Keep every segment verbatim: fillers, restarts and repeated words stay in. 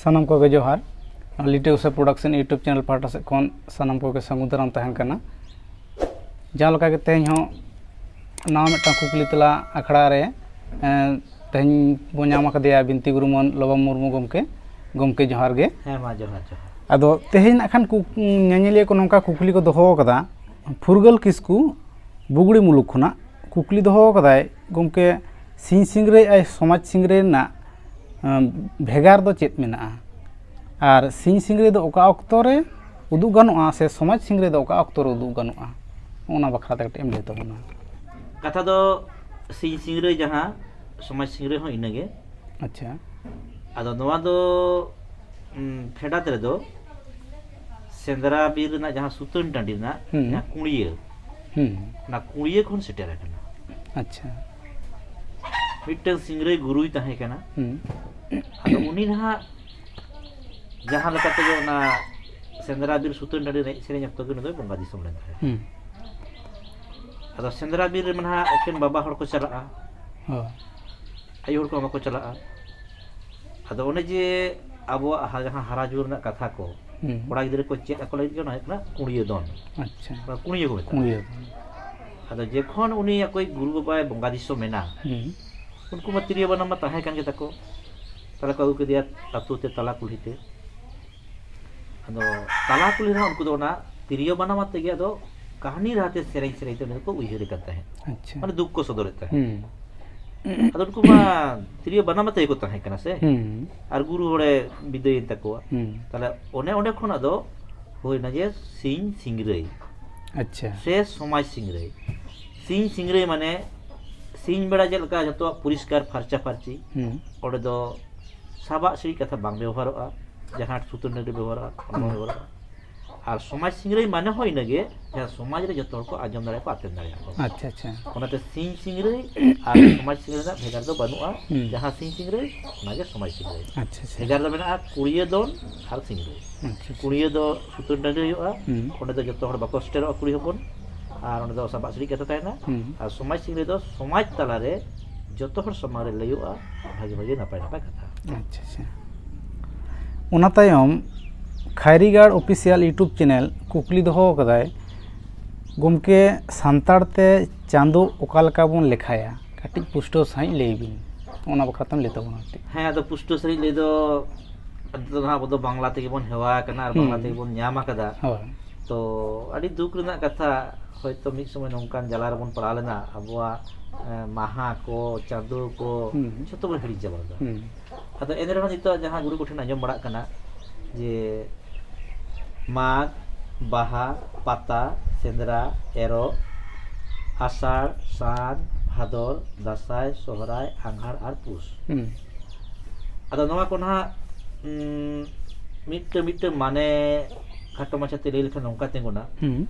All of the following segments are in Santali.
ᱥᱟᱱᱟᱢ ᱠᱚᱜᱮ ᱡᱚᱦᱟᱨ᱾ ᱞᱤᱴᱟᱹ ᱩᱥᱟ ᱯᱨᱚᱰᱟᱠᱥᱚᱱ YouTube ᱪᱮᱱᱮᱞ ᱯᱟᱦᱴᱟ ᱥᱮᱫ ᱠᱷᱚᱱ ᱥᱟᱱᱟᱢ ᱠᱚᱜᱮ ᱥᱟᱹᱜᱩᱱ ᱫᱟᱨᱟᱢ ᱛᱟᱦᱮᱱ ᱠᱟᱱᱟ᱾ ᱡᱟᱦᱟᱸ ᱞᱮᱠᱟ ᱜᱮ ᱛᱮᱦᱮᱧ ᱦᱚᱸ ᱱᱟᱣᱟ ᱢᱤᱫᱴᱟᱝ ᱠᱩᱠᱞᱤ ᱛᱮᱞᱟ ᱟᱠᱷᱲᱟ ᱨᱮ, ᱮᱸ, ᱛᱮᱦᱮᱧ ᱵᱚ ᱧᱟᱢ ᱟᱠᱟᱫᱮᱭᱟ ᱵᱤᱱᱛᱤ ᱜᱩᱨᱩ ᱢᱟᱹᱱ ᱞᱚᱵᱟᱢ ᱢᱩᱨᱢᱩ ᱜᱚᱢᱠᱮ᱾ ᱜᱚᱢᱠᱮ, ᱡᱚᱦᱟᱨ ᱜᱮ᱾ ᱦᱮᱸ, ᱢᱟ ᱡᱚᱦᱟᱨ, ᱡᱚᱦᱟᱨ᱾ ᱟᱫᱚ ᱛᱮᱦᱮᱧ ᱱᱟᱜ ᱠᱷᱟᱱ ᱠᱩ-, ᱧᱮᱧᱮᱞᱤᱭᱟᱹ ᱠᱚ ᱱᱚᱝᱠᱟ ᱠᱩᱠᱞᱤ ᱠᱚ ᱫᱚᱦᱚ ᱟᱠᱟᱫᱟ, ᱯᱷᱩᱨᱜᱟᱹᱞ ᱠᱤᱥᱠᱩ ᱵᱩᱜᱽᱲᱤ ᱢᱩᱞᱩᱠ ᱠᱷᱚᱱᱟᱜ ᱠᱩᱠᱞᱤ ᱫᱚᱦᱚ ᱟᱠᱟᱫᱟᱭ, ᱜᱚᱢᱠᱮ, ᱥᱤᱧ ᱥᱤᱝᱨᱟᱹᱭ ᱟᱨ ᱥᱚᱢᱟᱡᱽ ᱥᱤᱝᱨᱟᱹᱭ ᱨᱮᱱᱟᱜ, ᱟᱸ, ᱵᱷᱮᱜᱟᱨ ᱫᱚ ᱪᱮᱫ ᱢᱮᱱᱟᱜᱼᱟ? ᱟᱨ ᱥᱤᱧ ᱥᱤᱝᱨᱟᱹᱭ ᱫᱚ ᱚᱠᱟ ᱚᱠᱛᱚ ᱨᱮ ᱩᱫᱩᱜ ᱜᱟᱱᱚᱜᱼᱟ ᱥᱮ ᱥᱚᱢᱟᱡᱽ ᱥᱤᱝᱨᱟᱹᱭ ᱫᱚ ᱚᱠᱟ ᱚᱠᱛᱚ ᱨᱮ ᱩᱫᱩᱜ ᱜᱟᱱᱚᱜᱼᱟ? ᱚᱱᱟ ᱵᱟᱠᱷᱨᱟ ᱛᱮ ᱠᱟᱹᱴᱤᱡ ᱮᱢ ᱞᱟᱹᱭ ᱛᱟᱵᱚᱱᱟ᱾ ᱠᱟᱛᱷᱟ ᱫᱚ ᱥᱤᱧ ᱥᱤᱝᱨᱟᱹᱭ ᱡᱟᱦᱟᱸ, ᱥᱚᱢᱟᱡᱽ ᱥᱤᱝᱨᱟᱹᱭ ᱦᱚᱸ ᱤᱱᱟᱹᱜᱮ᱾ ᱟᱪᱪᱷᱟ᱾ ᱟᱫᱚ ᱱᱚᱣᱟ ᱫᱚ, ᱩᱢ, ᱯᱷᱮᱰᱟᱛ ᱨᱮᱫᱚ ᱥᱮᱸᱫᱽᱨᱟ ᱵᱤᱨ ᱨᱮᱱᱟᱜ ᱡᱟᱦᱟᱸ ᱥᱩᱛᱟᱹᱱ ᱴᱟᱺᱰᱤ ᱨᱮᱱᱟᱜ ᱦᱩᱸ᱾ ᱡᱟᱦᱟᱸ ᱠᱩᱲᱤᱭᱟᱹ, ᱦᱩᱸ᱾ ᱚᱱᱟ ᱠᱩᱲᱤᱭᱟᱹ ᱠᱷᱚᱱ ᱥᱮᱴᱮᱨ ᱟᱠᱟᱱᱟ᱾ ᱟᱪᱪᱷᱟ᱾ ᱢᱤᱫᱴᱟᱝ ᱥᱤᱝᱨᱟᱹᱭ ᱜᱩᱨᱩᱭ ᱛᱟᱦᱮᱸ ᱠᱟᱱᱟ᱾ ᱦᱩᱸ᱾ ᱟᱫᱚ ᱩᱱᱤ ᱱᱟᱦᱟᱜ ᱡᱟᱦᱟᱸ ᱞᱮᱠᱟ ᱛᱮᱜᱮ ᱚᱱᱟ ᱥᱮᱸᱫᱽᱨᱟ ᱵᱤᱨ ᱥᱩᱛᱟᱹᱱ ᱴᱟᱺᱰᱤ ᱨᱮ ᱮᱱᱮᱡ ᱥᱮᱨᱮᱧ ᱚᱠᱛᱚ ᱜᱮ ᱩᱱᱤ ᱫᱚᱭ ᱵᱚᱸᱜᱟ ᱫᱤᱥᱚᱢ ᱞᱮᱱ ᱛᱟᱦᱮᱸᱫ᱾ ᱦᱩᱸ᱾ ᱟᱫᱚ ᱥᱮᱸᱫᱽᱨᱟ ᱵᱤᱨ ᱨᱮ ᱢᱟ ᱱᱟᱦᱟᱜ ᱮᱠᱮᱱ ᱵᱟᱵᱟ ᱦᱚᱲ ᱠᱚ ᱪᱟᱞᱟᱜᱼᱟ, ᱦᱳᱭ᱾ ᱟᱭᱳ ᱦᱚᱲ ᱠᱚᱦᱚᱸ ᱵᱟᱠᱚ ᱪᱟᱞᱟᱜᱼᱟ᱾ ᱟᱫᱚ ᱚᱱᱮ ᱡᱮ ᱟᱵᱚᱣᱟᱜ ᱦᱟ-, ᱡᱟᱦᱟᱸ ᱦᱟᱨᱟ ᱡᱩᱣᱟᱹᱱ ᱨᱮᱱᱟᱜ ᱠᱟᱛᱷᱟ ᱠᱚ, ᱦᱩᱸ᱾ ᱠᱚᱲᱟ ᱜᱤᱫᱽᱨᱟᱹ ᱠᱚ ᱪᱮᱫ ᱟᱠᱚ ᱞᱟᱹᱜᱤᱫ ᱜᱮ ᱚᱱᱟ ᱦᱩᱭᱩᱜ ᱠᱟᱱᱟ ᱠᱩᱲᱤᱭᱟᱹ ᱫᱚᱱ᱾ ᱟᱪᱪᱷᱟ᱾ ᱚᱱᱟ ᱠᱩᱲᱤᱭᱟᱹ ᱠᱚ ᱢᱮᱛᱟᱜᱼᱟ᱾ ᱠᱩᱲᱤᱭᱟᱹ ᱫᱚᱱ᱾ ᱟᱫᱚ ᱡᱚᱠᱷᱚᱱ ᱩᱱᱤ ᱟᱠᱚᱭᱤᱡ ᱜᱩᱨᱩ ᱵᱟᱵᱟᱭ ᱵᱚᱸᱜᱟ ᱫᱤᱥᱚᱢ ᱮᱱᱟ, ᱦᱩᱸ᱾ ᱩᱱᱠᱩ ᱢᱟ ᱛᱤᱨᱭᱳ ᱵᱟᱱᱟᱢ ᱢᱟ ᱛᱟᱦᱮᱸ ᱠᱟᱱ ᱜᱮ ᱛᱟᱠᱚ, ᱛᱟᱦᱞᱮ ᱠᱚ ᱟᱹᱜᱩ ᱠᱮᱫᱮᱭᱟ ᱟᱹᱛᱩ ᱛᱮ, ᱛᱟᱞᱟ ᱠᱩᱞᱦᱤ ᱛᱮ᱾ ᱟᱫᱚ ᱛᱟᱞᱟ ᱠᱩᱞᱦᱤ ᱨᱮᱦᱚᱸ ᱩᱱᱠᱩ ᱫᱚ ᱚᱱᱟ ᱛᱤᱨᱭᱳ ᱵᱟᱱᱟᱢ ᱟᱛᱮ ᱜᱮ ᱟᱫᱚ ᱠᱟᱹᱦᱱᱤ ᱨᱟᱦᱟᱛᱮ ᱥᱮᱨᱮᱧ ᱥᱮᱨᱮᱧ ᱛᱮ ᱩᱱᱤ ᱫᱚᱠᱚ ᱩᱭᱦᱟᱹᱨᱮ ᱠᱟᱱ ᱛᱟᱦᱮᱸᱫ᱾ ᱟᱪᱪᱷᱟ᱾ ᱢᱟᱱᱮ ᱫᱩᱠ ᱠᱚ ᱥᱚᱫᱚᱨᱮᱫ ᱛᱟᱦᱮᱸᱫ᱾ ᱦᱩᱸ᱾ ᱟᱫᱚ ᱩᱱᱠᱩ ᱢᱟ ᱛᱤᱨᱭᱳ ᱵᱟᱱᱟᱢ ᱟᱛᱮ ᱜᱮᱠᱚ ᱛᱟᱦᱮᱸ ᱠᱟᱱᱟ ᱥᱮ? ᱦᱩᱸ᱾ ᱟᱨ ᱜᱩᱨᱩ ᱦᱚᱲᱮ ᱵᱤᱫᱟᱹᱭᱮᱱ ᱛᱟᱠᱚᱣᱟ᱾ ᱦᱩᱸ᱾ ᱛᱟᱦᱞᱮ ᱚᱱᱮ ᱚᱸᱰᱮ ᱠᱷᱚᱱ ᱟᱫᱚ ᱦᱩᱭᱱᱟ ᱡᱮ ᱥᱤᱧ ᱥᱤᱝᱨᱟᱹᱭ᱾ ᱟᱪᱪᱷᱟ᱾ ᱥᱮ ᱥᱚᱢᱟᱡᱽ ᱥᱤᱝᱨᱟᱹᱭ᱾ ᱥᱤᱧ ᱥᱤᱝᱨᱟᱹᱭ ᱢᱟᱱᱮ ᱥᱤᱧ ᱵᱮᱲᱟ ᱪᱮᱫ ᱞᱮᱠᱟ ᱡᱚᱛᱚᱣᱟᱜ ᱯᱚᱨᱤᱥᱠᱟᱨ ᱯᱷᱟᱨᱪᱟ ᱯᱷᱟᱨᱪᱤ, ᱦᱩᱸ᱾ ᱚᱸᱰᱮ ᱫᱚ ᱥᱟᱵᱟᱜ ᱥᱤᱲᱤᱡ ᱠᱟᱛᱷᱟ ᱵᱟᱝ ᱵᱮᱵᱚᱦᱟᱨᱚᱜᱼᱟ, ᱡᱟᱦᱟᱸ ᱥᱩᱛᱟᱹᱢ ᱴᱟᱺᱰᱤ ᱵᱮᱵᱚᱦᱟᱨᱚᱜᱼᱟ, ᱚᱱᱟ ᱵᱟᱝ ᱦᱩᱸ᱾ ᱵᱮᱵᱚᱦᱟᱨᱚᱜᱼᱟ᱾ ᱟᱨ ᱥᱚᱢᱟᱡᱽ ᱥᱤᱝᱨᱟᱹᱭ ᱢᱟᱱᱮ ᱦᱚᱸ ᱤᱱᱟᱹᱜᱮ, ᱡᱟᱦᱟᱸ ᱥᱚᱢᱟᱡᱽ ᱨᱮ ᱡᱚᱛᱚ ᱦᱚᱲ ᱠᱚ ᱟᱸᱡᱚᱢ ᱫᱟᱲᱮᱭᱟᱜᱼᱟ, ᱠᱚ ᱟᱛᱮᱱ ᱫᱟᱲᱮᱭᱟᱜᱼᱟ ᱠᱚ᱾ ᱟᱪᱪᱷᱟ, ᱟᱪᱪᱷᱟ᱾ ᱚᱱᱟᱛᱮ ᱥᱤᱧ ᱥᱤᱝᱨᱟᱹᱭ ᱟᱨ ᱥᱚᱢᱟᱡᱽ ᱥᱤᱝᱨᱟᱹᱭ ᱨᱮᱱᱟᱜ ᱵᱷᱮᱜᱟᱨ ᱫᱚ ᱵᱟᱹᱱᱩᱜᱼᱟ᱾ ᱦᱩᱸ᱾ ᱡᱟᱦᱟᱸ ᱥᱤᱧ ᱥᱤᱝᱨᱟᱹᱭ, ᱚᱱᱟᱜᱮ ᱥᱚᱢᱟᱡᱽ ᱥᱤᱝᱨᱟᱹᱭ᱾ ᱟᱪᱪᱷᱟ, ᱟᱪᱪᱷᱟ᱾ ᱵᱷᱮᱜᱟᱨ ᱫᱚ ᱢᱮᱱᱟᱜᱼᱟ ᱠᱩᱲᱤᱭᱟᱹ ᱫᱚᱱ ᱟᱨ ᱥᱤᱝᱨᱟᱹᱭ᱾ ᱟᱪᱪᱷᱟ, ᱟᱪᱪᱷᱟ᱾ ᱠᱩᱲᱤᱭᱟᱹ ᱫᱚ ᱥᱩᱛᱟᱹᱱ ᱴᱟᱺᱰᱤ ᱦᱩᱭᱩᱜᱼᱟ, ᱦᱩᱸ᱾ ᱚᱸᱰᱮ ᱫᱚ ᱡᱚᱛᱚ ᱦᱚᱲ ᱵᱟᱠᱚ ᱥᱮᱴᱮᱨᱚᱜᱼᱟ, ᱠᱩᱲᱤ ᱦᱚᱯᱚᱱ, ᱟᱨ ᱚᱸᱰᱮ ᱫᱚ ᱥᱟᱵᱟᱜ ᱥᱤᱲᱤᱡ ᱠᱟᱛᱷᱟ ᱛᱟᱦᱮᱱᱟ᱾ ᱦᱩᱸ᱾ ᱟᱨ ᱥᱚᱢᱟᱡᱽ ᱥᱤᱝᱨᱟᱹᱭ ᱫᱚ ᱥᱚᱢᱟᱡᱽ ᱛᱟᱞᱟᱨᱮ ᱡᱚᱛᱚ ᱦᱚᱲ ᱥᱟᱢᱟᱝ ᱨᱮ ᱞᱟᱹᱭᱚᱜᱼᱟ ᱵᱷᱟᱜᱮ ᱵᱷᱟᱜᱮ ᱱᱟᱯᱟᱭ ᱱᱟᱯᱟᱭ ᱠᱟᱛᱷᱟ᱾ ᱟᱪᱪᱷᱟ, ᱟᱪᱪᱷᱟ᱾ ᱚᱱᱟ ᱛᱟᱭᱚᱢ ᱠᱷᱟᱭᱨᱤᱜᱟᱲ ᱚᱯᱷᱤᱥᱤᱭᱟᱞ YouTube ᱪᱮᱱᱮᱞ ᱠᱩᱠᱞᱤ ᱫᱚᱦᱚ ᱟᱠᱟᱫᱟᱭ, ᱜᱚᱢᱠᱮ, ᱥᱟᱱᱛᱟᱲ ᱛᱮ ᱪᱟᱸᱫᱳ ᱚᱠᱟ ᱞᱮᱠᱟ ᱵᱚᱱ ᱞᱮᱠᱷᱟᱭᱟ? ᱠᱟᱹᱴᱤᱡ ᱯᱩᱥᱴᱟᱹᱣ ᱥᱟᱺᱦᱤᱡ ᱞᱟᱹᱭ ᱵᱤᱱ, ᱚᱱᱟ ᱵᱟᱠᱷᱨᱟ ᱛᱮᱢ ᱞᱟᱹᱭ ᱛᱟᱵᱚᱱᱟ ᱠᱟᱹᱴᱤᱡ᱾ ᱦᱮᱸ, ᱟᱫᱚ ᱯᱩᱥᱴᱟᱹᱣ ᱥᱟᱺᱦᱤᱡ ᱞᱟᱹᱭ ᱫᱚ, ᱟᱫᱚ ᱱᱟᱦᱟᱜ ᱟᱵᱚ ᱫᱚ ᱵᱟᱝᱞᱟ ᱛᱮᱜᱮ ᱵᱚᱱ ᱦᱮᱣᱟ ᱟᱠᱟᱱᱟ ᱟᱨ ᱵᱟᱝᱞᱟ ᱦᱩᱸ᱾ ᱛᱮᱜᱮ ᱵᱚᱱ ᱧᱟᱢ ᱟᱠᱟᱫᱟ᱾ ᱦᱳᱭ᱾ ᱛᱚ ᱟᱹᱰᱤ ᱫᱩᱠ ᱨᱮᱱᱟᱜ ᱠᱟᱛᱷᱟ, ᱦᱚᱭᱛᱚ ᱢᱤᱫ ᱥᱚᱢᱚᱭ ᱱᱚᱝᱠᱟᱱ ᱡᱟᱞᱟ ᱨᱮᱵᱚᱱ ᱯᱟᱲᱟᱣ ᱞᱮᱱᱟ, ᱟᱵᱚᱣᱟᱜ ᱮ, ᱢᱟᱦᱟ ᱠᱚ, ᱪᱟᱸᱫᱳ ᱠᱚ, ᱦᱩᱸ᱾ ᱡᱷᱚᱛᱚ ᱵᱚᱱ ᱦᱤᱲᱤᱧ ᱪᱟᱵᱟ ᱞᱮᱫᱟ᱾ ᱦᱩᱸ᱾ ᱟᱫᱚ ᱮᱱ ᱨᱮᱦᱚᱸ ᱱᱤᱛᱚᱜ ᱡᱟᱦᱟᱸ ᱜᱩᱨᱩ ᱠᱚᱴᱷᱮᱱ ᱟᱸᱡᱚᱢ ᱵᱟᱲᱟᱜ ᱠᱟᱱᱟ ᱡᱮ ᱢᱟᱜᱽ, ᱵᱟᱦᱟ, ᱯᱟᱛᱟ, ᱥᱮᱸᱫᱽᱨᱟ, ᱮᱨᱚᱜ, ᱟᱥᱟᱲ, ᱥᱟᱱ, ᱵᱷᱟᱫᱚᱨ, ᱫᱟᱸᱥᱟᱭ, ᱥᱚᱦᱨᱟᱭ, ᱟᱸᱜᱷᱟᱲ ᱟᱨ ᱯᱩᱥ᱾ ᱦᱩᱸ᱾ ᱟᱫᱚ ᱱᱚᱣᱟ ᱠᱚ ᱱᱟᱦᱟᱜ, ᱩᱸ, ᱢᱤᱫᱴᱟᱝ ᱢᱤᱫᱴᱟᱝ ᱢᱟᱱᱮ ᱠᱷᱟᱴᱚ ᱢᱟᱪᱷᱟᱛᱮ ᱞᱟᱹᱭ ᱞᱮᱠᱷᱟᱱ ᱱᱚᱝᱠᱟ ᱛᱤᱸᱜᱩᱱᱟ, ᱦᱩᱸ᱾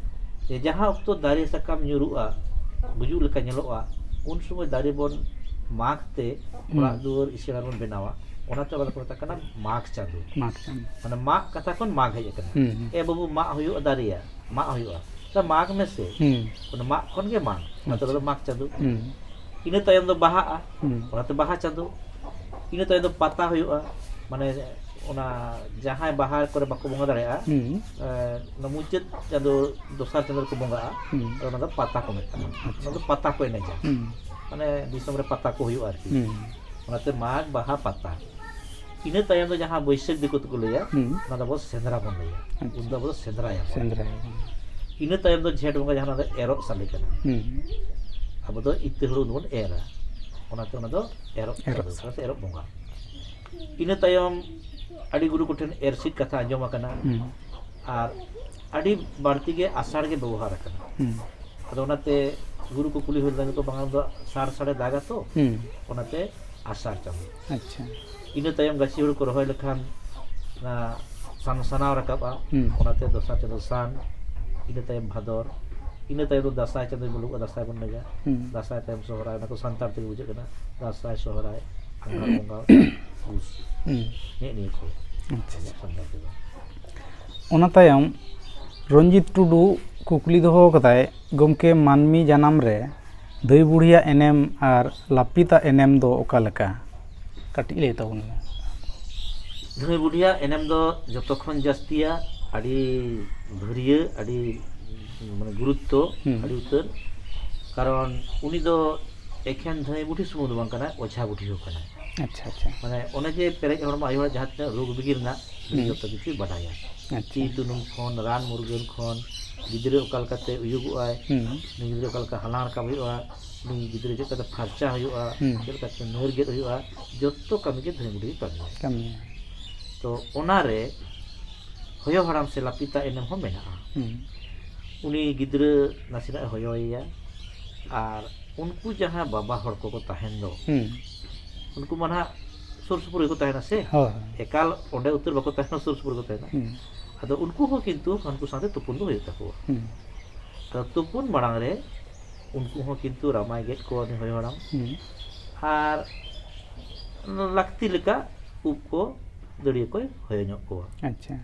ᱡᱮ ᱡᱟᱦᱟᱸ ᱚᱠᱛᱚ ᱫᱟᱨᱮ ᱥᱟᱠᱟᱢ ᱧᱩᱨᱩᱜᱼᱟ, ᱜᱩᱡᱩᱜ ᱞᱮᱠᱟ ᱧᱮᱞᱚᱜᱼᱟ, ᱩᱱ ᱥᱚᱢᱚᱭ ᱫᱟᱨᱮ ᱵᱚᱱ ᱢᱟᱜᱽ ᱛᱮ ᱦᱩᱸ᱾ ᱚᱲᱟᱜ ᱫᱩᱣᱟᱹᱨ ᱤᱥᱤᱱ ᱟᱨ ᱵᱚᱱ ᱵᱮᱱᱟᱣᱟ, ᱚᱱᱟᱛᱮ ᱚᱱᱟ ᱫᱚᱠᱚ ᱢᱮᱛᱟᱜ ᱠᱟᱱᱟ ᱢᱟᱜᱽ ᱪᱟᱸᱫᱳ᱾ ᱢᱟᱜᱽ ᱪᱟᱸᱫᱳ᱾ ᱢᱟᱱᱮ ᱢᱟᱜᱽ ᱠᱟᱛᱷᱟ ᱠᱷᱚᱱ ᱢᱟᱜᱽ ᱦᱮᱡ ᱟᱠᱟᱱᱟ᱾ ᱦᱩᱸ, ᱦᱩᱸ᱾ ᱮ ᱵᱟᱹᱵᱩ, ᱢᱟᱜ ᱦᱩᱭᱩᱜᱼᱟ ᱫᱟᱨᱮᱭᱟ, ᱢᱟᱜ ᱦᱩᱭᱩᱜᱼᱟ, ᱛᱟ ᱢᱟᱜᱽ ᱢᱮᱥᱮ᱾ ᱦᱩᱸ᱾ ᱚᱱᱟ ᱢᱟᱜᱽ ᱠᱷᱚᱱ ᱜᱮ ᱢᱟᱜᱽ, ᱚᱱᱟᱛᱮ ᱟᱪᱪᱷᱟ᱾ ᱚᱱᱟ ᱫᱚ ᱢᱟᱜᱽ ᱪᱟᱸᱫᱳ᱾ ᱦᱩᱸ᱾ ᱤᱱᱟᱹ ᱛᱟᱭᱚᱢ ᱫᱚ ᱵᱟᱦᱟᱜᱼᱟ, ᱦᱩᱸ᱾ ᱚᱱᱟᱛᱮ ᱵᱟᱦᱟ ᱪᱟᱸᱫᱳ᱾ ᱤᱱᱟᱹ ᱛᱟᱭᱚᱢ ᱫᱚ ᱯᱟᱛᱟ ᱦᱩᱭᱩᱜᱼᱟ, ᱢᱟᱱᱮ ᱚᱱᱟ ᱡᱟᱦᱟᱸᱭ ᱵᱟᱦᱟ ᱠᱚᱨᱮ ᱵᱟᱠᱚ ᱵᱚᱸᱜᱟ ᱫᱟᱲᱮᱭᱟᱜᱼᱟ, ᱦᱩᱸ᱾ ᱮ, ᱚᱱᱟ ᱢᱩᱪᱟᱹᱫ ᱪᱟᱸᱫᱳ, ᱫᱚᱥᱟᱨ ᱪᱟᱸᱫᱳ ᱨᱮᱠᱚ ᱵᱚᱸᱜᱟᱜᱼᱟ, ᱦᱩᱸ᱾ ᱟᱫᱚ ᱚᱱᱟ ᱫᱚ ᱯᱟᱛᱟ ᱠᱚ ᱢᱮᱛᱟᱜᱼᱟ᱾ ᱟᱪᱪᱷᱟ᱾ ᱚᱱᱟ ᱫᱚ ᱯᱟᱛᱟ ᱠᱚ ᱮᱱᱮᱡᱟ, ᱦᱩᱸ᱾ ᱢᱟᱱᱮ ᱫᱤᱥᱚᱢ ᱨᱮ ᱯᱟᱛᱟ ᱠᱚ ᱦᱩᱭᱩᱜᱼᱟ ᱟᱨᱠᱤ᱾ ᱦᱩᱸ᱾ ᱚᱱᱟᱛᱮ ᱢᱟᱜᱽ, ᱵᱟᱦᱟ, ᱯᱟᱛᱟ᱾ ᱤᱱᱟᱹ ᱛᱟᱭᱚᱢ ᱫᱚ ᱡᱟᱦᱟᱸ ᱵᱟᱹᱭᱥᱟᱹᱠᱷ ᱫᱤᱠᱩ ᱛᱮᱠᱚ ᱞᱟᱹᱭᱟ, ᱦᱩᱸ᱾ ᱚᱱᱟ ᱫᱚ ᱟᱵᱚ ᱥᱮᱸᱫᱽᱨᱟ ᱵᱚᱱ ᱞᱟᱹᱭᱟ᱾ ᱟᱪᱪᱷᱟ᱾ ᱩᱱ ᱫᱚ ᱟᱵᱚ ᱫᱚ ᱥᱮᱸᱫᱽᱨᱟᱭᱟᱵᱚᱱ᱾ ᱥᱮᱸᱫᱽᱨᱟᱭᱟᱵᱚᱱ᱾ ᱤᱱᱟᱹ ᱛᱟᱭᱚᱢ ᱫᱚ ᱡᱷᱮᱸᱴ ᱵᱚᱸᱜᱟ, ᱡᱟᱦᱟᱸ ᱫᱚ ᱮᱨᱚᱜ ᱥᱟᱞᱮ ᱠᱟᱱᱟ᱾ ᱦᱩᱸ᱾ ᱟᱵᱚ ᱫᱚ ᱤᱛᱟᱹ ᱦᱩᱲᱩ ᱵᱚᱱ ᱮᱨᱟ, ᱚᱱᱟᱛᱮ ᱚᱱᱟ ᱫᱚ ᱮᱨᱚᱜ ᱮᱨᱚᱜ ᱪᱟᱸᱫᱳ ᱥᱟᱞᱮ᱾ ᱥᱮ ᱮᱨᱚᱜ ᱵᱚᱸᱜᱟ᱾ ᱤᱱᱟᱹ ᱛᱟᱭᱚᱢ ᱟᱹᱰᱤ ᱜᱩᱨᱩ ᱠᱚᱴᱷᱮᱱ ᱮᱨᱥᱤᱫ ᱠᱟᱛᱷᱟ ᱟᱸᱡᱚᱢ ᱟᱠᱟᱱᱟ᱾ ᱦᱩᱸ᱾ ᱟᱨ ᱟᱹᱰᱤ ᱵᱟᱹᱲᱛᱤ ᱜᱮ ᱟᱥᱟᱲ ᱜᱮ ᱵᱮᱵᱚᱦᱟᱨ ᱟᱠᱟᱱᱟ᱾ ᱦᱩᱸ᱾ ᱟᱫᱚ ᱚᱱᱟᱛᱮ ᱜᱩᱨᱩ ᱠᱚ ᱠᱩᱞᱤ ᱦᱩᱭ ᱞᱮᱱᱟ, ᱠᱚ ᱵᱟᱝ ᱫᱚ ᱥᱟᱲ ᱥᱟᱲᱮ ᱫᱟᱜᱟ ᱛᱚ, ᱦᱩᱸ᱾ ᱚᱱᱟᱛᱮ ᱟᱥᱟᱲ ᱪᱟᱸᱫᱳ᱾ ᱟᱪᱪᱷᱟ᱾ ᱤᱱᱟᱹ ᱛᱟᱭᱚᱢ ᱜᱟᱹᱪᱷᱤ ᱦᱩᱲᱩ ᱠᱚ ᱨᱚᱦᱚᱭ ᱞᱮᱠᱷᱟᱱ ᱚᱱᱟ ᱥᱟᱱ-, ᱥᱟᱱᱟᱣ ᱨᱟᱠᱟᱵᱼᱟ, ᱦᱩᱸ᱾ ᱚᱱᱟᱛᱮ ᱫᱚᱥᱟᱨ ᱪᱟᱸᱫᱳ ᱥᱟᱱ, ᱤᱱᱟᱹ ᱛᱟᱭᱚᱢ ᱵᱷᱟᱫᱚᱨ, ᱤᱱᱟᱹ ᱛᱟᱭᱚᱢ ᱫᱚ ᱫᱟᱸᱥᱟᱭ ᱪᱟᱸᱫᱳᱭ ᱢᱩᱞᱩᱜᱼᱟ, ᱫᱟᱸᱥᱟᱭ ᱵᱚᱱ ᱮᱱᱮᱡᱟ, ᱦᱩᱸ᱾ ᱫᱟᱸᱥᱟᱭ ᱛᱟᱭᱚᱢ ᱥᱚᱦᱨᱟᱭ, ᱚᱱᱟ ᱠᱚ ᱥᱟᱱᱛᱟᱲ ᱛᱮᱜᱮ ᱵᱩᱡᱷᱟᱹᱜ ᱠᱟᱱᱟ, ᱫᱟᱸᱥᱟᱭ, ᱥᱚᱦᱨᱟᱭ, ᱟᱸᱜᱷᱟᱲ ᱵᱚᱸᱜᱟ, ᱯᱩᱥ, ᱦᱩᱸ᱾ ᱱᱮᱜᱼᱮ ᱱᱤᱭᱟᱹ ᱠᱚ ᱟᱪᱪᱷᱟ, ᱟᱪᱪᱷᱟ᱾ ᱥᱟᱱᱛᱟᱲ ᱛᱮᱫᱚ᱾ ᱚᱱᱟ ᱛᱟᱭᱚᱢ ᱨᱚᱧᱡᱤᱛ ᱴᱩᱰᱩ ᱠᱩᱠᱞᱤ ᱫᱚᱦᱚ ᱠᱟᱫᱟᱭ, ᱜᱚᱢᱠᱮ, ᱢᱟᱹᱱᱢᱤ ᱡᱟᱱᱟᱢ ᱨᱮ ᱫᱷᱟᱹᱭ ᱵᱩᱲᱦᱤᱭᱟᱜ ᱮᱱᱮᱢ ᱟᱨ ᱞᱟᱹᱯᱤᱛᱟᱜ ᱮᱱᱮᱢ ᱫᱚ ᱚᱠᱟ ᱞᱮᱠᱟ? ᱠᱟᱹᱴᱤᱡ ᱞᱟᱹᱭ ᱛᱟᱵᱚᱱ ᱢᱮ᱾ ᱫᱷᱟᱹᱭ ᱵᱩᱰᱷᱤᱭᱟᱜ ᱮᱱᱮᱢ ᱫᱚ ᱡᱚᱛᱚ ᱠᱷᱚᱱ ᱡᱟᱹᱥᱛᱤᱭᱟ, ᱟᱹᱰᱤ ᱵᱷᱟᱹᱨᱭᱟᱹ, ᱟᱹᱰᱤ ᱢᱟᱱᱮ ᱜᱩᱨᱩᱛᱛᱚ, ᱦᱩᱸ᱾ ᱟᱹᱰᱤ ᱩᱛᱟᱹᱨ᱾ ᱠᱟᱨᱚᱱ ᱩᱱᱤ ᱫᱚ ᱮᱠᱷᱮᱱ ᱫᱷᱟᱹᱭ ᱵᱩᱰᱷᱤ ᱥᱩᱢᱩᱝ ᱫᱚ ᱵᱟᱝ ᱠᱟᱱᱟᱭ, ᱚᱡᱷᱟ ᱵᱩᱰᱷᱤ ᱦᱚᱸ ᱠᱟᱱᱟᱭ᱾ ᱟᱪᱪᱷᱟ ᱟᱪᱪᱷᱟ᱾ ᱢᱟᱱᱮ ᱚᱱᱮ ᱡᱮ ᱯᱮᱨᱮᱡ ᱦᱚᱲᱢᱚ ᱟᱭᱳ ᱦᱚᱲᱟᱜ ᱡᱟᱦᱟᱸ ᱛᱤᱱᱟᱹᱜ ᱨᱳᱜᱽ ᱵᱤᱜᱷᱤᱱ ᱨᱮᱱᱟᱜ, ᱩᱱᱤ ᱦᱩᱸ᱾ ᱡᱚᱛᱚ ᱠᱤᱪᱷᱩᱭ ᱵᱟᱰᱟᱭᱟ᱾ ᱟᱪᱪᱷᱟ᱾ ᱛᱤ ᱛᱩᱱᱩᱢ ᱠᱷᱚᱱ, ᱨᱟᱱ ᱢᱩᱨᱜᱟᱹᱱ ᱠᱷᱚᱱ, ᱜᱤᱫᱽᱨᱟᱹ ᱚᱠᱟ ᱞᱮᱠᱟᱛᱮ ᱩᱭᱩᱜᱚᱜᱼᱟᱭ, ᱦᱩᱸ᱾ ᱩᱱᱤ ᱜᱤᱫᱽᱨᱟᱹ ᱚᱠᱟ ᱞᱮᱠᱟ ᱦᱟᱞᱟᱝ ᱨᱟᱠᱟᱵ ᱦᱩᱭᱩᱜᱼᱟ, ᱩᱱᱤ ᱜᱤᱫᱽᱨᱟᱹ ᱪᱮᱫ ᱞᱮᱠᱟᱛᱮ ᱯᱷᱟᱨᱪᱟ ᱦᱩᱭᱩᱜᱼᱟ, ᱦᱩᱸ᱾ ᱪᱮᱫ ᱞᱮᱠᱟᱛᱮ ᱱᱟᱹᱨ ᱜᱮᱫ ᱦᱩᱭᱩᱜᱼᱟ, ᱡᱚᱛᱚ ᱠᱟᱹᱢᱤ ᱜᱮ ᱫᱷᱟᱹᱭ ᱵᱩᱰᱷᱤ ᱠᱟᱹᱢᱤᱭᱟ᱾ ᱠᱟᱹᱢᱤᱭᱟ᱾ ᱛᱚ ᱚᱱᱟᱨᱮ ᱦᱚᱭᱚ ᱦᱟᱲᱟᱢ ᱥᱮ ᱞᱟᱯᱤᱛᱟ ᱮᱱᱮᱢ ᱦᱚᱸ ᱢᱮᱱᱟᱜᱼᱟ᱾ ᱦᱩᱸ᱾ ᱩᱱᱤ ᱜᱤᱫᱽᱨᱟᱹ ᱱᱟᱥᱮᱱᱟᱜ ᱮ ᱦᱚᱭᱚᱭᱮᱭᱟ, ᱟᱨ ᱩᱱᱠᱩ ᱡᱟᱦᱟᱸ ᱵᱟᱵᱟ ᱦᱚᱲ ᱠᱚᱠᱚ ᱛᱟᱦᱮᱱ ᱫᱚ, ᱦᱩᱸ᱾ ᱩᱱᱠᱩ ᱢᱟ ᱱᱟᱦᱟᱜ ᱥᱩᱨ ᱥᱩᱯᱩᱨ ᱜᱮᱠᱚ ᱛᱟᱦᱮᱱᱟ ᱥᱮ, ᱦᱳᱭ᱾ ᱮᱠᱟᱞ ᱚᱸᱰᱮ ᱩᱛᱟᱹᱨ ᱵᱟᱠᱚ ᱛᱟᱦᱮᱱᱟ, ᱥᱩᱨ ᱥᱩᱯᱩᱨ ᱜᱮᱠᱚ ᱛᱟᱦᱮᱱᱟ᱾ ᱦᱩᱸ᱾ ᱟᱫᱚ ᱩᱱᱠᱩ ᱦᱚᱸ ᱠᱤᱱᱛᱩ ᱦᱟᱹᱱᱠᱩ ᱥᱟᱶᱛᱮ ᱛᱩᱯᱩᱱ ᱫᱚ ᱦᱩᱭᱩᱜ ᱛᱟᱠᱚᱣᱟ᱾ ᱦᱩᱸ᱾ ᱟᱫᱚ ᱛᱩᱯᱩᱱ ᱢᱟᱲᱟᱝ ᱨᱮ ᱩᱱᱠᱩ ᱦᱚᱸ ᱠᱤᱱᱛᱩ ᱨᱟᱢᱟᱭ ᱜᱮᱫ ᱠᱚᱣᱟ ᱩᱱᱤ ᱦᱚᱭᱚ ᱦᱟᱲᱟᱢ, ᱦᱩᱸ᱾ ᱟᱨ ᱞᱟᱹᱠᱛᱤ ᱞᱮᱠᱟ ᱩᱵ ᱠᱚ ᱫᱟᱹᱲᱤᱭᱟᱹ ᱠᱚᱭ ᱦᱚᱭᱚ ᱧᱚᱜ ᱠᱚᱣᱟ᱾ ᱟᱪᱪᱷᱟ᱾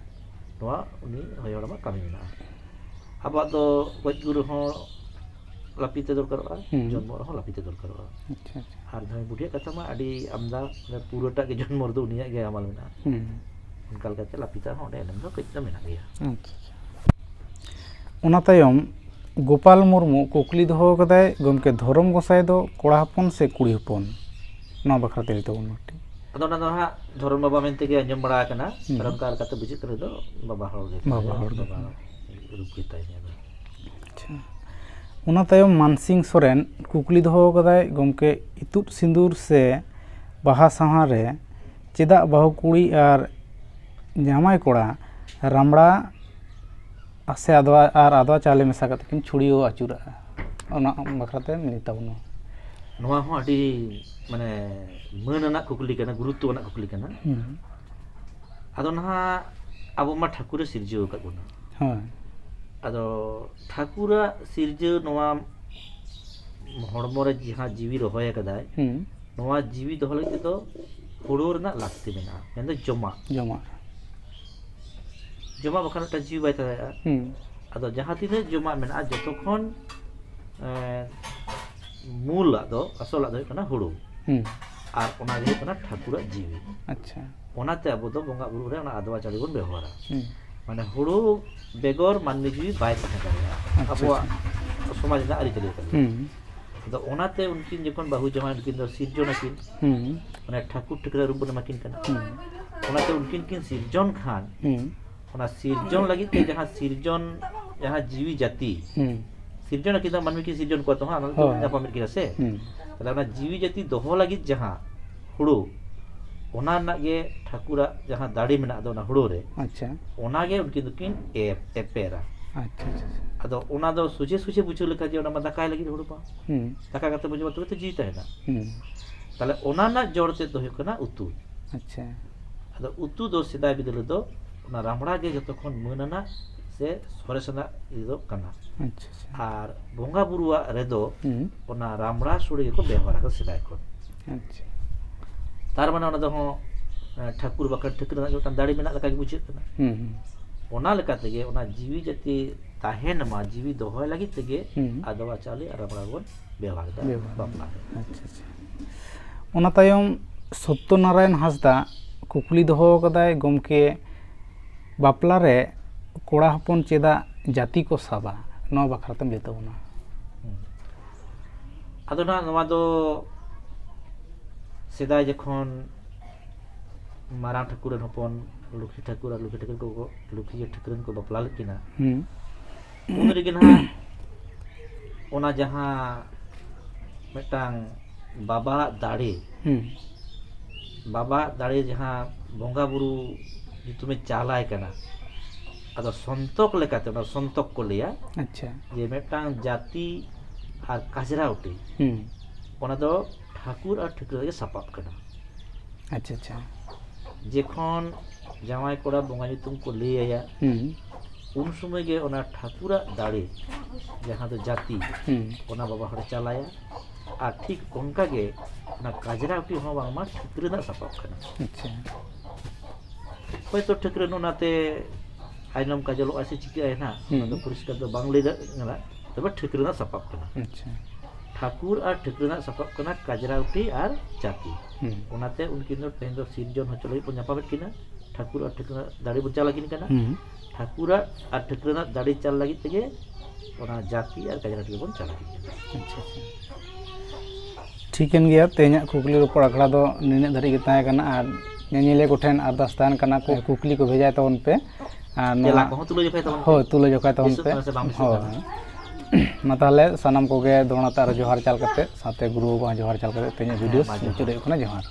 ᱱᱚᱣᱟ ᱩᱱᱤ ᱦᱚᱭᱚ ᱦᱟᱲᱟᱢᱟᱜ ᱠᱟᱹᱢᱤ ᱢᱮᱱᱟᱜᱼᱟ᱾ ᱟᱵᱚᱣᱟᱜ ᱫᱚ ᱜᱚᱡ ᱜᱩᱨ ᱨᱮᱦᱚᱸ ᱞᱟᱹᱯᱤᱛ ᱛᱮ ᱫᱚᱨᱠᱟᱨᱚᱜᱼᱟ, ᱦᱩᱸ᱾ ᱡᱚᱱᱢᱚᱜ ᱨᱮᱦᱚᱸ ᱞᱟᱹᱯᱤᱛ ᱛᱮ ᱫᱚᱨᱠᱟᱨᱚᱜᱼᱟ᱾ ᱟᱪᱪᱷᱟ ᱟᱪᱪᱷᱟ᱾ ᱟᱨ ᱫᱷᱟᱹᱭ ᱵᱩᱰᱷᱤᱭᱟᱜ ᱠᱟᱛᱷᱟ ᱢᱟ ᱟᱹᱰᱤ ᱟᱢᱫᱟ, ᱢᱟᱱᱮ ᱯᱩᱨᱟᱹᱴᱟᱜ ᱜᱮ ᱡᱚᱱᱢᱚ ᱨᱮᱫᱚ ᱩᱱᱤᱭᱟᱜ ᱜᱮ ᱦᱟᱢᱟᱞ ᱢᱮᱱᱟᱜᱼᱟ᱾ ᱦᱩᱸ᱾ ᱚᱱᱠᱟ ᱞᱮᱠᱟᱛᱮ ᱞᱟᱹᱯᱤᱛᱟᱜ ᱦᱚᱸ ᱚᱸᱰᱮ ᱮᱱᱮᱢ ᱫᱚ ᱠᱟᱹᱡ ᱫᱚ ᱢᱮᱱᱟᱜ ᱜᱮᱭᱟ᱾ ᱟᱪᱪᱷᱟ ᱟᱪᱪᱷᱟ᱾ ᱚᱱᱟ ᱛᱟᱭᱚᱢ ᱜᱳᱯᱟᱞ ᱢᱩᱨᱢᱩ ᱠᱩᱠᱞᱤ ᱫᱚᱦᱚ ᱠᱟᱫᱟᱭ, ᱜᱚᱢᱠᱮ ᱫᱷᱚᱨᱚᱢ ᱜᱚᱸᱥᱟᱭ ᱫᱚ ᱠᱚᱲᱟ ᱦᱚᱯᱚᱱ ᱥᱮ ᱠᱩᱲᱤ ᱦᱚᱯᱚᱱ? ᱱᱚᱣᱟ ᱵᱟᱠᱷᱨᱟ ᱛᱮ ᱞᱟᱹᱭ ᱛᱟᱵᱚᱱ ᱢᱮ ᱠᱟᱹᱴᱤᱡ᱾ ᱟᱫᱚ ᱚᱱᱟ ᱫᱚ ᱦᱟᱸᱜ ᱫᱷᱚᱨᱚᱢ ᱵᱟᱵᱟ ᱢᱮᱱᱛᱮ ᱜᱮ ᱟᱸᱡᱚᱢ ᱵᱟᱲᱟ ᱟᱠᱟᱱᱟ, ᱦᱩᱸ᱾ ᱟᱨ ᱚᱱᱠᱟ ᱞᱮᱠᱟᱛᱮ ᱵᱩᱡᱷᱟᱹᱜ ᱠᱟᱱᱟ ᱫᱚ ᱵᱟᱵᱟ ᱦᱚᱲ ᱜᱮ ᱵᱟᱵᱟ ᱠᱟᱱᱟᱭ, ᱦᱚᱲ ᱜᱮ᱾ ᱵᱟᱵᱟ ᱨᱩᱯ ᱜᱮ ᱛᱟᱭ ᱧᱮᱞ ᱢᱮ᱾ ᱟᱪᱪᱷᱟ᱾ ᱚᱱᱟ ᱛᱟᱭᱚᱢ ᱢᱟᱱᱥᱤᱝ ᱥᱚᱨᱮᱱ ᱠᱩᱠᱞᱤ ᱫᱚᱦᱚ ᱠᱟᱫᱟᱭ, ᱜᱚᱢᱠᱮ ᱤᱛᱩᱫ ᱥᱤᱸᱫᱩᱨ ᱥᱮ ᱵᱟᱦᱟ ᱥᱟᱶᱦᱟ ᱨᱮ ᱪᱮᱫᱟᱜ ᱵᱟᱹᱦᱩ ᱠᱩᱲᱤ ᱟᱨ ᱡᱟᱶᱟᱭ ᱠᱚᱲᱟ ᱨᱟᱢᱲᱟ ᱥᱮ ᱟᱫᱣᱟ ᱟᱨ ᱟᱫᱣᱟ ᱪᱟᱣᱞᱮ ᱢᱮᱥᱟ ᱠᱟᱛᱮ ᱠᱤᱱ ᱪᱷᱩᱲᱭᱟᱹᱣ ᱟᱹᱪᱩᱨᱟᱜᱼᱟ? ᱚᱱᱟ ᱵᱟᱠᱷᱨᱟ ᱛᱮᱢ ᱞᱟᱹᱭ ᱛᱟᱵᱚᱱᱟ᱾ ᱱᱚᱣᱟ ᱦᱚᱸ ᱟᱹᱰᱤ ᱢᱟᱱᱮ ᱢᱟᱹᱱ ᱟᱱᱟᱜ ᱠᱩᱠᱞᱤ ᱠᱟᱱᱟ, ᱜᱩᱨᱩᱛᱛᱚ ᱟᱱᱟᱜ ᱠᱩᱠᱞᱤ ᱠᱟᱱᱟ᱾ ᱦᱩᱸ᱾ ᱟᱫᱚ ᱱᱟᱦᱟᱜ ᱟᱵᱚ ᱢᱟ ᱴᱷᱟᱹᱠᱩᱨᱮ ᱥᱤᱨᱡᱟᱹᱣ ᱟᱠᱟᱫ ᱵᱚᱱᱟ᱾ ᱦᱳᱭ᱾ ᱟᱫᱚ ᱴᱷᱟᱹᱠᱩᱨᱟᱜ ᱥᱤᱨᱡᱟᱹᱣ ᱱᱚᱣᱟ ᱦᱚᱲᱢᱚ ᱨᱮ ᱡᱟᱦᱟᱸ ᱡᱤᱣᱤ ᱨᱚᱦᱚᱭ ᱟᱠᱟᱫᱟᱭ, ᱦᱩᱸ᱾ ᱱᱚᱣᱟ ᱡᱤᱣᱤ ᱫᱚᱦᱚ ᱞᱟᱹᱜᱤᱫ ᱛᱮᱫᱚ ᱦᱩᱲᱩ ᱨᱮᱱᱟᱜ ᱞᱟᱹᱠᱛᱤ ᱢᱮᱱᱟᱜᱼᱟ, ᱢᱮᱱᱫᱚ ᱡᱚᱢᱟᱜ᱾ ᱡᱚᱢᱟᱜ᱾ ᱡᱚᱢᱟᱜ ᱵᱟᱠᱷᱟᱱ ᱢᱤᱫᱴᱟᱝ ᱡᱤᱣᱤ ᱵᱟᱭ ᱛᱟᱦᱮᱸ ᱫᱟᱲᱮᱭᱟᱜᱼᱟ᱾ ᱦᱩᱸ᱾ ᱟᱫᱚ ᱡᱟᱦᱟᱸ ᱛᱤᱱᱟᱹᱜ ᱡᱚᱢᱟᱜ ᱢᱮᱱᱟᱜᱼᱟ, ᱡᱚᱛᱚ ᱠᱷᱚᱱ, ᱮᱸ, ᱢᱩᱞᱟᱜ ᱫᱚ, ᱟᱥᱚᱞᱟᱜ ᱫᱚ ᱦᱩᱭᱩᱜ ᱠᱟᱱᱟ ᱦᱩᱲᱩ᱾ ᱦᱩᱸ᱾ ᱟᱨ ᱚᱱᱟ ᱜᱮ ᱦᱩᱭᱩᱜ ᱠᱟᱱᱟ ᱴᱷᱟᱹᱠᱩᱨᱟᱜ ᱡᱤᱣᱤ᱾ ᱟᱪᱪᱷᱟ᱾ ᱚᱱᱟᱛᱮ ᱟᱵᱚ ᱫᱚ ᱵᱚᱸᱜᱟ ᱵᱩᱨᱩ ᱨᱮ ᱚᱱᱟ ᱟᱫᱣᱟ ᱪᱟᱣᱞᱮ ᱵᱚᱱ ᱵᱮᱵᱚᱦᱟᱨᱟ᱾ ᱦᱩᱸ᱾ ᱢᱟᱱᱮ ᱦᱩᱲᱩ ᱵᱮᱜᱚᱨ ᱢᱟᱹᱱᱢᱤ ᱡᱤᱣᱤ ᱵᱟᱭ ᱛᱟᱦᱮᱸ ᱫᱟᱲᱮᱭᱟᱜᱼᱟ ᱟᱪᱪᱷᱟ, ᱟᱵᱚᱣᱟᱜ ᱥᱚᱢᱟᱡᱽ ᱨᱮᱱᱟᱜ ᱟᱹᱨᱤᱪᱟᱹᱞᱤ ᱠᱟᱱᱟ᱾ ᱦᱩᱸ᱾ ᱟᱫᱚ ᱚᱱᱟᱛᱮ ᱩᱱᱠᱤᱱ ᱡᱚᱠᱷᱚᱱ ᱵᱟᱹᱦᱩ ᱡᱟᱶᱟᱭ ᱩᱱᱠᱤᱱ ᱫᱚ ᱥᱤᱨᱡᱚᱱ ᱟᱹᱠᱤᱱ, ᱦᱩᱸ᱾ ᱢᱟᱱᱮ ᱴᱷᱟᱹᱠᱩᱨ ᱴᱷᱟᱹᱠᱨᱟᱹ ᱨᱩᱯ ᱵᱚᱱ ᱮᱢᱟ ᱠᱤᱱ ᱠᱟᱱᱟ᱾ ᱦᱩᱸ᱾ ᱚᱱᱟᱛᱮ ᱩᱱᱠᱤᱱ ᱠᱤᱱ ᱥᱤᱨᱡᱚᱱ ᱠᱷᱟᱱ ᱦᱩᱸ᱾ ᱚᱱᱟ ᱥᱤᱨᱡᱚᱱ ᱞᱟᱹᱜᱤᱫ ᱛᱮ ᱡᱟᱦᱟᱸ ᱥᱤᱨᱡᱚᱱ, ᱡᱟᱦᱟᱸ ᱡᱤᱣᱤ ᱡᱟᱹᱛᱤ ᱦᱩᱸ᱾ ᱥᱤᱨᱡᱚᱱ ᱟᱹᱠᱤᱱ ᱫᱚ ᱢᱟᱹᱱᱢᱤ ᱠᱤᱱ ᱥᱤᱨᱡᱚᱱ ᱠᱚᱣᱟ ᱛᱚ ᱦᱟᱸᱜ, ᱚᱱᱟ ᱫᱚ ᱦᱳᱭ᱾ ᱧᱟᱯᱟᱢᱮᱫ ᱠᱤᱱᱟ ᱥᱮ᱾ ᱦᱩᱸ᱾ ᱛᱟᱦᱞᱮ ᱚᱱᱟ ᱡᱤᱣᱤ ᱡᱟᱹᱛᱤ ᱫᱚᱦᱚ ᱞᱟᱹᱜᱤᱫ ᱡᱟᱦᱟᱸ ᱦᱩᱲᱩ, ᱚᱱᱟ ᱨᱮᱱᱟᱜ ᱜᱮ ᱴᱷᱟᱹᱠᱩᱨᱟᱜ ᱡᱟᱦᱟᱸ ᱫᱟᱲᱮ ᱢᱮᱱᱟᱜ ᱫᱚ ᱚᱱᱟ ᱦᱩᱲᱩ ᱨᱮ, ᱟᱪᱪᱷᱟ᱾ ᱚᱱᱟ ᱜᱮ ᱩᱱᱠᱤᱱ ᱫᱚᱠᱤᱱ ᱮᱯ ᱮᱯᱮᱨᱟ᱾ ᱟᱪᱪᱷᱟ, ᱟᱪᱪᱷᱟ, ᱟᱪᱪᱷᱟ᱾ ᱟᱫᱚ ᱚᱱᱟ ᱫᱚ ᱥᱚᱡᱷᱮ ᱥᱚᱡᱷᱮ ᱵᱩᱡᱷᱟᱹᱣ ᱞᱮᱠᱷᱟᱱ ᱡᱮ ᱚᱱᱟ ᱢᱟ ᱫᱟᱠᱟᱭ ᱞᱟᱹᱜᱤᱫ ᱦᱩᱲᱩ ᱢᱟ, ᱦᱩᱸ᱾ ᱫᱟᱠᱟ ᱠᱟᱛᱮ ᱵᱚᱱ ᱡᱚᱢᱟ ᱛᱚᱵᱮ ᱛᱚ ᱡᱤᱣᱤ ᱛᱟᱦᱮᱱᱟ᱾ ᱦᱩᱸ᱾ ᱛᱟᱦᱞᱮ ᱚᱱᱟ ᱨᱮᱱᱟᱜ ᱡᱚᱲ ᱛᱮᱫ ᱫᱚ ᱦᱩᱭᱩᱜ ᱠᱟᱱᱟ ᱩᱛᱩ᱾ ᱟᱪᱪᱷᱟ᱾ ᱟᱫᱚ ᱩᱛᱩ ᱫᱚ ᱥᱮᱫᱟᱭ ᱵᱤᱫᱟᱹᱞ ᱨᱮᱫᱚ ᱚᱱᱟ ᱨᱟᱢᱲᱟ ᱜᱮ ᱡᱚᱛᱚ ᱠᱷᱚᱱ ᱢᱟᱹᱱ ᱟᱱᱟᱜ ᱥᱮ ᱥᱚᱨᱮᱥ ᱟᱱᱟᱜ ᱤᱭᱟᱹ ᱫᱚ ᱠᱟᱱᱟ᱾ ᱟᱪᱪᱷᱟ, ᱟᱪᱪᱷᱟ᱾ ᱟᱨ ᱵᱚᱸᱜᱟ ᱵᱩᱨᱩᱣᱟᱜ ᱨᱮᱫᱚ ᱦᱩᱸ᱾ ᱚᱱᱟ ᱨᱟᱢᱲᱟ ᱥᱳᱲᱮ ᱜᱮᱠᱚ ᱵᱮᱣᱦᱟᱨ ᱟᱠᱟᱫᱟ ᱥᱮᱫᱟᱭ ᱠᱷᱚᱱ᱾ ᱟᱪᱪᱷᱟ᱾ ᱛᱟᱨ ᱢᱟᱱᱮ ᱚᱱᱟ ᱫᱚ ᱦᱚᱸ, ᱮ, ᱴᱷᱟᱹᱠᱩᱨ ᱵᱟᱠᱷᱟᱱ ᱴᱷᱟᱹᱠᱨᱟᱹ ᱨᱮᱱᱟᱜ ᱢᱤᱫᱴᱟᱝ ᱫᱟᱲᱮ ᱢᱮᱱᱟᱜ ᱞᱮᱠᱟ ᱜᱮ ᱵᱩᱡᱷᱟᱹᱜ ᱠᱟᱱᱟ᱾ ᱦᱩᱸ, ᱦᱩᱸ᱾ ᱚᱱᱟ ᱞᱮᱠᱟ ᱛᱮᱜᱮ ᱚᱱᱟ ᱡᱤᱣᱤ ᱡᱟᱹᱛᱤ ᱛᱟᱦᱮᱱ ᱢᱟ, ᱡᱤᱣᱤ ᱫᱚᱦᱚᱭ ᱞᱟᱹᱜᱤᱫ ᱛᱮᱜᱮ ᱦᱩᱸ᱾ ᱟᱫᱣᱟ ᱪᱟᱣᱞᱮ ᱟᱨ ᱨᱟᱢᱲᱟ ᱵᱚᱱ ᱵᱮᱣᱦᱟᱨ ᱮᱫᱟ ᱵᱮᱣᱦᱟᱨ᱾ ᱵᱟᱯᱞᱟ ᱨᱮ᱾ ᱟᱪᱪᱷᱟ, ᱟᱪᱪᱷᱟ᱾ ᱚᱱᱟ ᱛᱟᱭᱚᱢ ᱥᱚᱛᱛᱚᱱᱟᱨᱟᱭᱚᱱ ᱦᱟᱸᱥᱫᱟ ᱠᱩᱠᱞᱤ ᱫᱚᱦᱚ ᱟᱠᱟᱫᱟᱭ, ᱜᱚᱢᱠᱮ, ᱵᱟᱯᱞᱟ ᱨᱮ ᱠᱚᱲᱟ ᱦᱚᱯᱚᱱ ᱪᱮᱫᱟᱜ ᱡᱟᱹᱛᱤ ᱠᱚ ᱥᱟᱵᱟ? ᱱᱚᱣᱟ ᱵᱟᱠᱷᱨᱟ ᱛᱮᱢ ᱞᱟᱹᱭ ᱛᱟᱵᱚᱱᱟ᱾ ᱦᱩᱸ᱾ ᱟᱫᱚ ᱱᱟᱦᱟᱜ ᱱᱚᱣᱟ ᱫᱚ ᱥᱮᱫᱟᱭ ᱡᱚᱠᱷᱚᱱ ᱢᱟᱨᱟᱝ ᱴᱷᱟᱹᱠᱩᱨ ᱨᱮᱱ ᱦᱚᱯᱚᱱ ᱞᱩᱠᱷᱤ ᱴᱷᱟᱹᱠᱩᱨ ᱟᱨ ᱞᱩᱠᱷᱤ ᱴᱷᱟᱹᱠᱩᱨ ᱠᱚ, ᱞᱩᱠᱷᱤ ᱴᱷᱟᱹᱠᱩᱨ ᱨᱮᱱ ᱠᱚ ᱵᱟᱯᱞᱟ ᱞᱮᱫ ᱠᱤᱱᱟ, ᱦᱩᱸ᱾ ᱩᱱ ᱨᱮᱜᱮ ᱱᱟᱦᱟᱜ ᱚᱱᱟ ᱡᱟᱦᱟᱸ ᱢᱤᱫᱴᱟᱝ ᱵᱟᱵᱟᱣᱟᱜ ᱫᱟᱲᱮ, ᱦᱩᱸ᱾ ᱵᱟᱵᱟᱣᱟᱜ ᱫᱟᱲᱮ ᱡᱟᱦᱟᱸ ᱵᱚᱸᱜᱟ ᱵᱩᱨᱩ ᱧᱩᱛᱩᱢᱮ ᱪᱟᱞᱟᱭ ᱠᱟᱱᱟ, ᱟᱫᱚ ᱥᱚᱱᱛᱚᱠ ᱞᱮᱠᱟᱛᱮ, ᱚᱱᱟ ᱥᱚᱱᱛᱚᱠ ᱠᱚ ᱞᱟᱹᱭᱟ, ᱟᱪᱪᱷᱟ᱾ ᱡᱮ ᱢᱤᱫᱴᱟᱝ ᱡᱟᱹᱛᱤ ᱟᱨ ᱠᱟᱡᱽᱨᱟᱣᱴᱤ, ᱦᱩᱸ᱾ ᱚᱱᱟ ᱫᱚ ᱴᱷᱟᱹᱠᱩᱨ ᱟᱨ ᱴᱷᱟᱹᱠᱨᱟᱹ ᱨᱮᱜᱮ ᱥᱟᱯᱟᱵ ᱠᱟᱱᱟ᱾ ᱟᱪᱪᱷᱟ, ᱟᱪᱪᱷᱟ᱾ ᱡᱮᱠᱷᱚᱱ ᱡᱟᱶᱟᱭ ᱠᱚᱲᱟ ᱵᱚᱸᱜᱟ ᱧᱩᱛᱩᱢ ᱠᱚ ᱞᱟᱹᱭ ᱟᱭᱟ, ᱦᱩᱸ᱾ ᱩᱱ ᱥᱚᱢᱚᱭ ᱜᱮ ᱚᱱᱟ ᱴᱷᱟᱹᱠᱩᱨᱟᱜ ᱫᱟᱲᱮ, ᱡᱟᱦᱟᱸ ᱫᱚ ᱡᱟᱹᱛᱤ, ᱦᱩᱸ᱾ ᱚᱱᱟ ᱵᱟᱵᱟ ᱦᱚᱲᱮ ᱪᱟᱞᱟᱭᱟ᱾ ᱟᱨ ᱴᱷᱤᱠ ᱚᱱᱠᱟ ᱜᱮ ᱚᱱᱟ ᱠᱟᱡᱽᱨᱟᱣᱴᱤ ᱦᱚᱸ ᱵᱟᱝᱢᱟ ᱴᱷᱟᱹᱠᱨᱟᱹ ᱨᱮᱱᱟᱜ ᱥᱟᱯᱟᱵ ᱠᱟᱱᱟ᱾ ᱟᱪᱪᱷᱟ᱾ ᱦᱳᱭᱛᱳ ᱴᱷᱟᱹᱠᱨᱟᱹ ᱚᱱᱟᱛᱮ ᱟᱭᱱᱚᱢ ᱠᱟᱡᱚᱞᱚᱜᱼᱟ ᱥᱮ ᱪᱤᱠᱟᱹᱜᱼᱟᱭ ᱱᱟᱦᱟᱜ, ᱚᱱᱟ ᱫᱚ ᱦᱩᱸ᱾ ᱯᱚᱨᱤᱥᱠᱟᱨ ᱫᱚ ᱵᱟᱝ ᱞᱟᱹᱭ ᱫᱟᱲᱮᱭᱟᱜ ᱠᱟᱱᱟ, ᱛᱚᱵᱮ ᱴᱷᱟᱹᱠᱨᱟᱹ ᱨᱮᱱᱟᱜ ᱥᱟᱯᱟᱵ ᱠᱟᱱᱟ᱾ ᱟᱪᱪᱷᱟ᱾ ᱴᱷᱟᱹᱠᱩᱨ ᱟᱨ ᱴᱷᱟᱹᱠᱨᱟᱹᱱᱟᱜ ᱥᱟᱯᱟᱵ ᱠᱟᱱᱟ ᱠᱟᱡᱽᱨᱟᱣᱴᱤ ᱟᱨ ᱡᱟᱹᱛᱤ᱾ ᱦᱩᱸ᱾ ᱚᱱᱟᱛᱮ ᱩᱱᱠᱤᱱ ᱫᱚ ᱛᱮᱦᱮᱧ ᱫᱚ ᱥᱤᱨᱡᱚᱱ ᱦᱚᱪᱚ ᱞᱟᱹᱜᱤᱫ ᱵᱚᱱ ᱧᱟᱯᱟᱢᱮᱫ ᱠᱤᱱᱟ᱾ ᱴᱷᱟᱹᱠᱩᱨ ᱟᱨ ᱴᱷᱟᱹᱠᱨᱟᱹᱱᱟᱜ ᱫᱟᱲᱮ ᱵᱚᱱ ᱪᱟᱞ ᱟᱹᱠᱤᱱ ᱠᱟᱱᱟ᱾ ᱦᱩᱸ᱾ ᱴᱷᱟᱹᱠᱩᱨᱟᱜ ᱟᱨ ᱴᱷᱟᱹᱠᱨᱟᱹᱱᱟᱜ ᱫᱟᱲᱮ ᱪᱟᱞ ᱞᱟᱹᱜᱤᱫ ᱛᱮᱜᱮ ᱚᱱᱟ ᱡᱟᱹᱛᱤ ᱟᱨ ᱠᱟᱡᱽᱨᱟᱣᱴᱤ ᱵᱚᱱ ᱪᱟᱞ ᱟᱹᱠᱤᱱ ᱠᱟᱱᱟ᱾ ᱟᱪᱪᱷᱟ, ᱟᱪᱪᱷᱟ᱾ ᱴᱷᱤᱠᱟᱹᱱ ᱜᱮᱭᱟ, ᱛᱮᱦᱮᱧᱟᱜ ᱠᱩᱠᱞᱤ ᱨᱚᱯᱚᱲ ᱟᱠᱷᱲᱟ ᱫᱚ ᱱᱤᱱᱟᱹᱜ ᱫᱷᱟᱹᱨᱤᱡ ᱜᱮ ᱛᱟᱦᱮᱸ ᱠᱟᱱᱟ᱾ ᱟᱨ ᱧᱮᱧᱮᱞᱤᱭᱟᱹ ᱠᱚᱴᱷᱮᱱ ᱟᱨᱫᱟᱥ ᱛᱟᱦᱮᱱ ᱠᱟᱱᱟ, ᱠᱚ ᱠᱩᱠᱞᱤ ᱠᱚ ᱵᱷᱮᱡᱟᱭ ᱛᱟᱵᱚᱱ ᱯᱮ᱾ ᱟᱨ ᱛᱮᱞᱟ ᱱᱚᱣᱟ ᱠᱚᱦᱚᱸ ᱛᱩᱞᱟᱹ ᱡᱚᱠᱷᱟᱭ ᱛᱟᱵᱚᱱ ᱯᱮ᱾ ᱦᱳᱭ, ᱛᱩᱞᱟᱹ ᱡᱚᱠᱷᱟᱭ ᱛᱟᱵᱚᱱ ᱫᱤᱥᱟᱹᱜ ᱯᱮ᱾ ᱠᱟᱱᱟ ᱥᱮ ᱵᱟᱝ ᱫᱤᱥᱟᱹᱜ ᱦᱳᱭ᱾ ᱠᱟᱱᱟ? ᱢᱟ ᱛᱟᱦᱚᱞᱮ ᱥᱟᱱᱟᱢ ᱠᱚᱜᱮ ᱫᱚᱦᱲᱟ ᱛᱮ ᱟᱨᱚ ᱡᱚᱦᱟᱨ ᱪᱟᱞ ᱠᱟᱛᱮ, ᱥᱟᱶᱛᱮ ᱜᱩᱨᱩ ᱵᱟᱵᱟ ᱦᱚᱸ ᱡᱚᱦᱟᱨ ᱪᱟᱞ ᱠᱟᱛᱮ ᱛᱮᱦᱮᱧᱟᱜ ᱵᱷᱤᱰᱤᱭᱳ ᱦᱮᱸ, ᱢᱟ ᱡᱚᱦᱟᱨ᱾ ᱢᱩᱪᱟᱹᱫ ᱦᱩᱭᱩᱜ ᱠᱟᱱᱟ᱾ ᱡᱚᱦᱟᱨ᱾